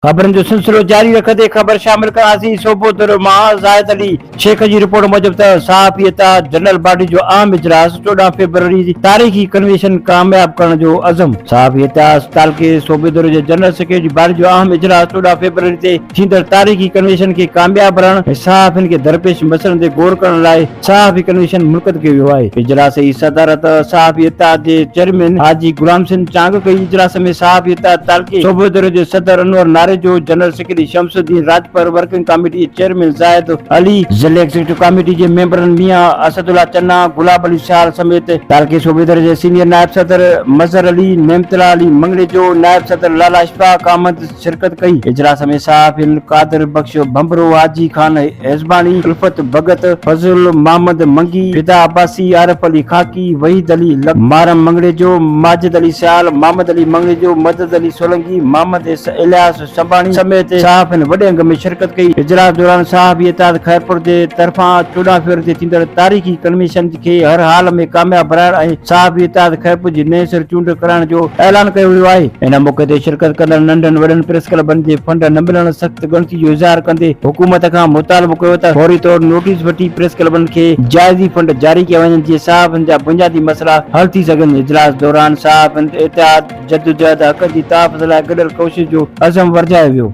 خبرن جو سلسلو جاري رکندي خبر شامل ڪنداسين صوبودر مان زاهد علي شيخ جي رپورٽ موجب ته صحافي اتحاد جنرل باڊي جو اهم اجلاس 14 فيبروري جي تاريخي ڪنوينشن ڪامياب ڪرڻ جو عزم. صحافي اتحاد تعلقي صوبيدر جي جنرل سيڪريٽري باڊي جو اهم اجلاس 14 فيبروري تي ٿيندڙ تاريخي ڪنوينشن کي ڪامياب بڻائڻ ۽ صحافين کي درپيش مسئلن تي غور ڪرڻ لاء صحافي ڪنوينشن منعقد ڪيو ويو آهي. اجلاس جي صدارت صحافي اتحاد جي چيئرمين حاجي غلام حسين چانگ ڪئي. اجلاس ۾ صحافي اتحاد تعلقي صوبيدر جي صدر Anwar Narejo, general secretary Shams Uddin Rajpar, working committee جي چيئرمين زاهد علي، ضلعي ايگزيڪيوٽو ڪاميٽي جي ميمبرن ميان اسد الله چنا، گلاب علي سيال سميت تعلقي صوبيدر جي سينيئر نائب صدر مظهر علي، نعمت الله علي مڱڻيجو، نائب صدر لالا اشفاق احمد شرڪت ڪئي. اجلاس ۾ صحافين قادر بخش ڀنڀرو، حاجي خان هيسباڻي، الفت ڀڳت، فضل محمد منگي، فدا عباسي، عارف علي خاڪي، وحيد علي لڪ، محرم مڱڻيجو، ماجد علي سيال، محمد علي مڱڻيجو، مدد علي سولنگي، محمد الياس سنباڻي سميت صحافين وڏي انگ ۾ شرڪت ڪئي. اجلاس دوران صحافي اتحاد خيرپور جي طرفان 14 فيبروري تي ٿيندڙ تاريخي ڪنوينشن کي هر حال ۾ ڪامياب بڻائڻ ۽ صحافي اتحاد خيرپور جي نئين سر چونڊ ڪرائڻ جو اعلان ڪيو ويو آهي. ان موقعي تي شرڪت ڪندڙ ننڍن وڏن پريس ڪلبن جي فنڊ نه ملڻ سخت ڳڻتي جو اظهار ڪندي حڪومت کان مطالبو ڪيو ته فوري طور نوٽيس وٺي پريس ڪلبن کي جائزي فنڊ جاري ڪيا وڃن جيئن صحافين جا بنيادي مسئلا حل ٿي سگهن. اجلاس دوران صحافين اتحاد جدوجهد حقن جي تحفظ لاء گڏيل ڪوشش جو عزم ورجايو ويو.